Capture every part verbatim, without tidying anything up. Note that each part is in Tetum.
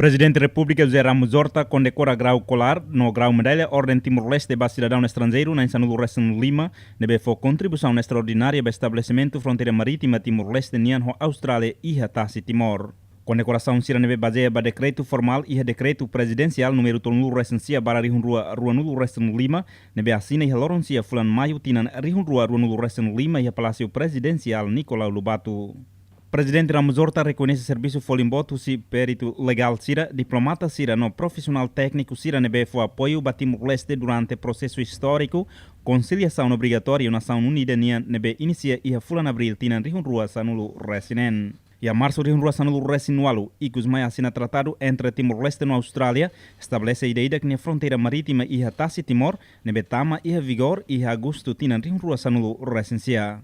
Prezidente Repúblika José Ramos Horta kondekora grau kolar no grau medalla Orden Timor-Leste ba sidadaun estranjeiru na'in sanulu resin lima ne'ebé fó kontribuisaun estraordinária ba estabelesimentu fronteira marítima Timor-Leste nian ho Austrália iha tasi Timor. Kondekorasaun sira ne'ebé bazeia ba dekretu formál iha dekretu prezidensiál númeru tolunulu resin sia barra rihun rua ruanulu resin lima ne'ebé asina iha loron sia fulan Maiu tinan rihun rua ruanulu resin lima iha Palásiu Prezidensiál Nicolau Lobato. Prezidente Ramos Horta rekoñese servisu folin boot husi peritu legál sira, diplomata sira no profisionál tékniku sira ne'ebé fó apoiu ba Timor-Leste durante prosesu istóriku konsiliasaun obrigatóriu Nasaun Unida nian ne'ebé inisia iha fulan Abríl tinan rihun rua sanulu resin neen. Iha Marsu rihun rua sanulu resin ualu, ikus mai asina tratadu entre Timor-Leste no Austrália, estabelese ida-idak nia fronteira marítima iha tasi Timor, ne'ebé tama iha vigór iha Agostu tinan rihun rua sanulu resin sia.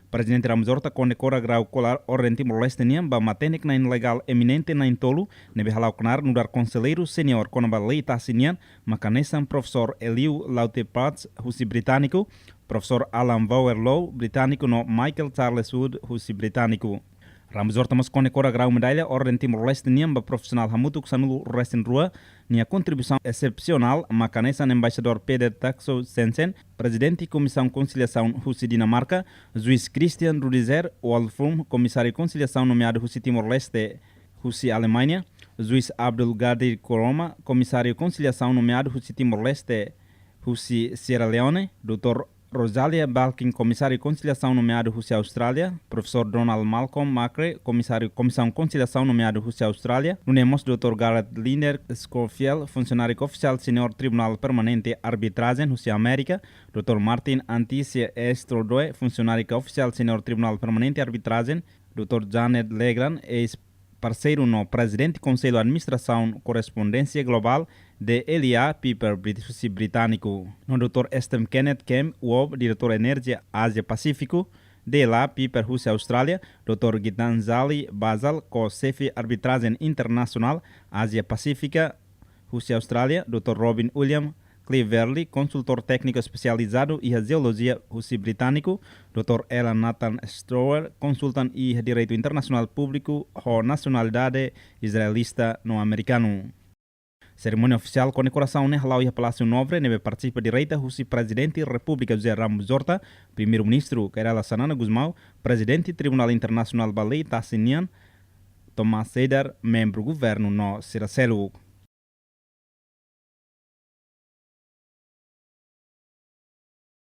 Prezidente Ramos Horta kondekora grau kolar Orden Timor-Leste nian ba matenek-na'in legál eminente na'in tolu, ne'ebé hala'o knaar nu'udar konselleiru seniór kona-ba lei tasi nian, mak hanesan Profesór Elihu Lauterpacht husi Britániku, Profesór Alan Vowell Low Britániku no Michael Charles Wood husi Britániku. Ramos Horta mós kondekora grau medalla Orden Timor-Leste nian ba profisionál hamutuk sanulu resin rua nia kontribuisaun esepsionál, mak hanesan Embaixadór Peter Taxo Sensen, Prezidente Komisaun Konsiliasaun husi Dinamarka, Juís Christian Rüdiger Waldfrum, Komisáriu Konsiliasaun nomeadu husi Timor-Leste husi Alemaña, Juís Abdul Gadir Koroma, Komisáriu Konsiliasaun nomeadu husi Timor-Leste husi Sierra Leone, Doutór Rosalia Balkin, Komisáriu Konsiliasaun nomeadu husi Austrália, Profesór Donald Malcolm Macrae, Komisáriu Komisaun Konsiliasaun nomeadu husi Austrália, nune'e mós Doutór Garrett Linder Schofield, funsionáriu ofisiál seniór Tribunál Permanente Arbitrajen husi Amérika, Doutór Martin Anticia Estrodoe, funsionáriu ofisiál seniór Tribunál Permanente Arbitrajen, Doutór Janet Legrand, eis parseiru no prezidente Konsellu Administrasaun Korrespondénsia Globál D L A Piper Brit-, husi Britániku, no Doutór Estem Kenneth Kemp Wobb, diretór Enerjia Ázia Pasífiku D L A Piper husi Austrália, Doutór Gitanjali Basal, ko-xefe Arbitrajen Internasionál Ázia Pasífika husi Austrália, Doutór Robin William Cleverly, konsultór tékniku espesializadu iha jeolojia husi Britániku, Doutór Alan Nathan Strower, konsultan iha direitu internasionál públiku ho nasionalidade israelita no amerikanu. Serimónia ofisiál kondekorasaun ne'e hala'o iha Palásiu Nobre, ne'ebé partisipa direta husi Prezidente Repúblika José Ramos Horta, Primeiru-Ministru Kay Rala Xanana Gusmão, Prezidente Tribunál Internasionál ba Lei tasi nian, Thomas Seidar, membru governu no sira seluk.